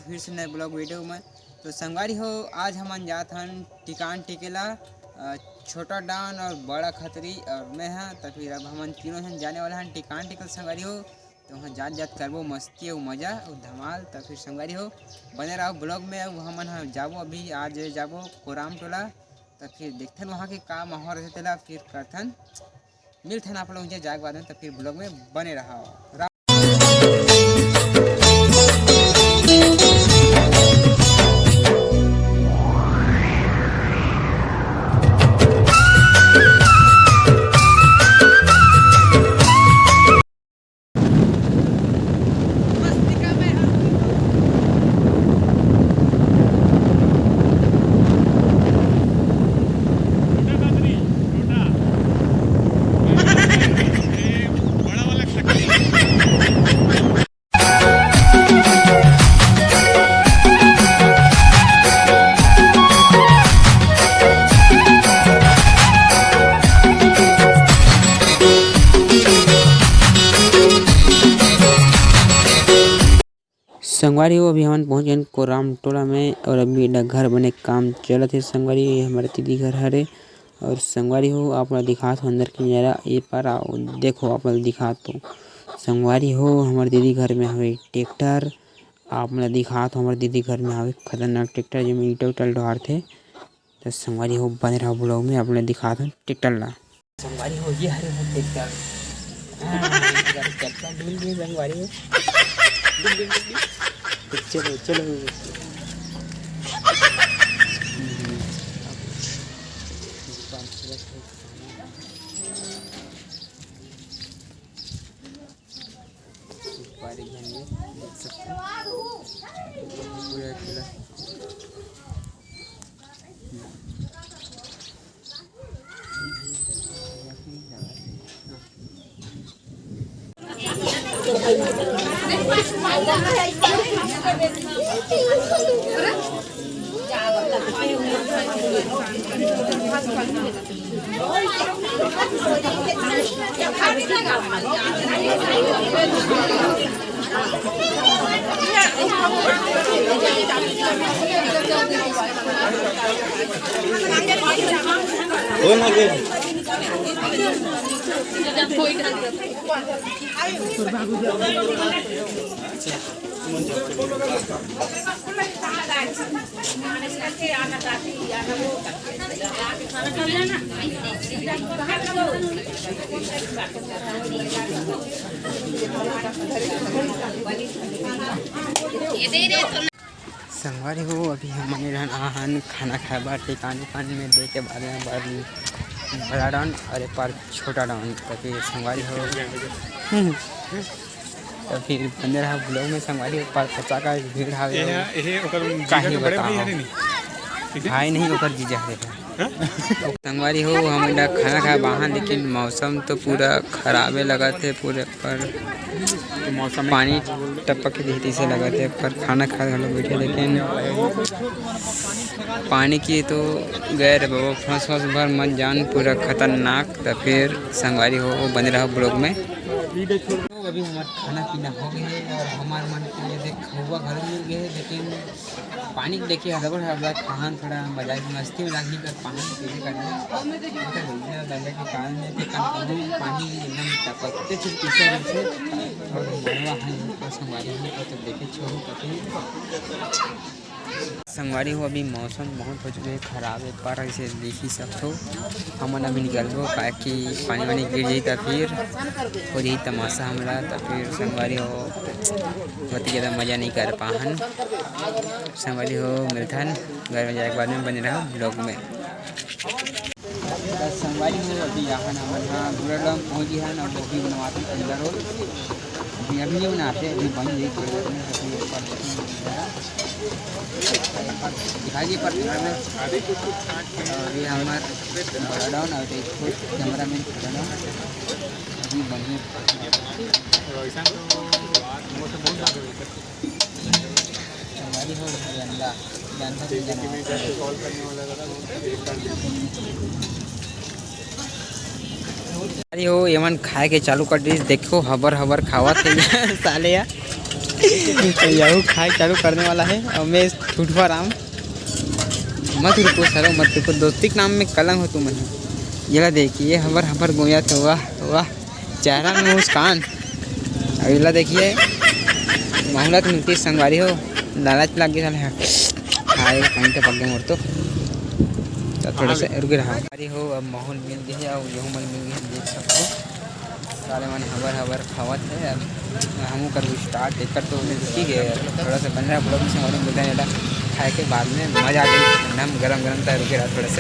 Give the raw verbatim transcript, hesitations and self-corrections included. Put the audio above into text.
फिर से नए ब्लॉग वीडियो में। तो संगवारी हो, आज हमन जात हन टिकान टिकेला, अ, छोटा डॉन और बड़ा खतरी और मैं हा। तो फिर अब हमन तीनों झन जाने वाला हन टिकान टिकेला संगवारी हो। तो वहाँ जात जात करबो मस्ती और मजा और धमाल। तो फिर संगवारी हो, बने रहो ब्लॉग में। अब हमन हा जाबो, अभी आज जाबो कोराम टोला। तो फिर देखथन वहाँ के का माहौल रहथे, तेला फिर करथन। मिलथन आप लोग उहाँ जाए के बाद में, तो फिर ब्लॉग में बने रहो। संगवारी हो, अभी हमन पहुंच गेन कोराम टोला में और अभी एडा घर बने के काम चलत हे। संगवारी हो, ये हमर दीदी घर हरे। और संगवारी हो, आप ला दिखात हो अंदर के नजारा, ये पार आओ, देखो, आप ला दिखात हो। संगवारी हो, हमर दीदी घर में हवे ट्रैक्टर, आप ला दिखात हो, हमर दीदी घर में हवे खतरनाक ट्रैक्टर, जेमे ईंटा उटा डोहारथे। तो संगवारी हो, बने रहो ब्लॉग में, आप ला दिखात हो ट्रैक्टर ला। संगवारी हो, ये हरे वो ट्रैक्टर। हाँ, ट्रैक्टर ढील गए संगवारी हो। चलो, चलो। ऊपर एक झन ये देख सकते हो। पूरा किला। संगवारी हो, अभी हमन एडहन आहन खाना खाए बर टिकान उकान में, दे के बाद में बर बड़ा डॉन और एक बार छोटा डॉन। तो फिर संगवारी हो, तो फिर बने रहा ब्लॉग में संगवारी हो। पर पचाका भीड़ हावे, एहे, एहे ओकर जीजा काहे के बड़े भाई बताओ। हरे नहीं? ठीक है? भाई नहीं, ओकर जीजा हरे। हाँ? संगवारी हो, हम एडा खाना खाए बाहन, लेकिन मौसम तो पूरा खराबे लगत हे, पूरे पर तो मौसम में पानी टपक के जैसे लगत हे, पर खाना खाए घलो बैठे, लेकिन पानी की तो गए रे बाबा, फंस फंस भर मत जान, पूरा खतरनाक। तो फिर संगवारी हो, बने रहो ब्लॉग में। अभी हमार खाना पीना हो गए हे और हमार मन के लिए देख खउवा घर मिल गए हे, लेकिन पानी के देखे हड़बड़ हड़बड़ पाहन थोड़ा मजा मस्ती में लागी कर पाहन पीने करने। मतलब भैया दादा के कारण में तो कम कम पानी एकदम टपकते थे पीछे से और मरवा है तो संगवारी है तो देखे छोड़ू कभी। संगवारी हो, अभी मौसम बहुत हो चुके हे खराब हे, पर ऐसे देख ही सकथो, हमन अभी निकलबो, काहे कि पानी वानी गिर जाही त फिर हो जाही तमाशा हमला, त फिर संगवारी हो, बहुत ही ज़्यादा मज़ा नहीं कर पाहन। संगवारी हो, मिलथन घर में जाए के बाद में, बने रहो ब्लॉग में। त संगवारी हो, अभी आहन हमन ह बूढ़ा डैम पहुँच गे हन, अब अभी बनवाते अंदर हो। अभी, अभी नहीं बनाते, अभी बन जाई थोड़ी देर में, अभी एक बार देखें। दिखाई दी पत्थर में। और ये हमार बड़ा डॉन और एक खुद कैमरा मैन खड़ा है। अभी बन ही हमारी हो गई अंडा, जानता नहीं जानता। अरे हो, एमन खाए के चालू कर दिस। देखो, हबर हबर खावत हे साले यार। तो यहू खाए चालू करने वाला है और मैं ठुठवा राम। मत रुको सरो, मत रुको, दोस्ती के नाम में कलंक हो तुमन। ये ला देखिए, हबर हबर गोया तो वाह वाह, चेहरा में मुस्कान। अब ये ला देखिए, मामला तो मिलती संगवारी हो, लालच लग गया साले। हाँ, ये पानी टपक गया मोर तो। तो थोड़ा सा रुके रहा। अरे हो, अब माहौल मिल गया है और यहू मन मिल गया है, देख सकते हो। साले मन हबर हबर खावत है। अब हमू करबो स्टार्ट, एकर तो रुकी गए, थोड़ा सा पंद्रह ब्लॉग से मालूम होता है, खाए के बाद में मजा आ गई, ठंडा में गरम गरम था, रुके रहा थोड़ा सा।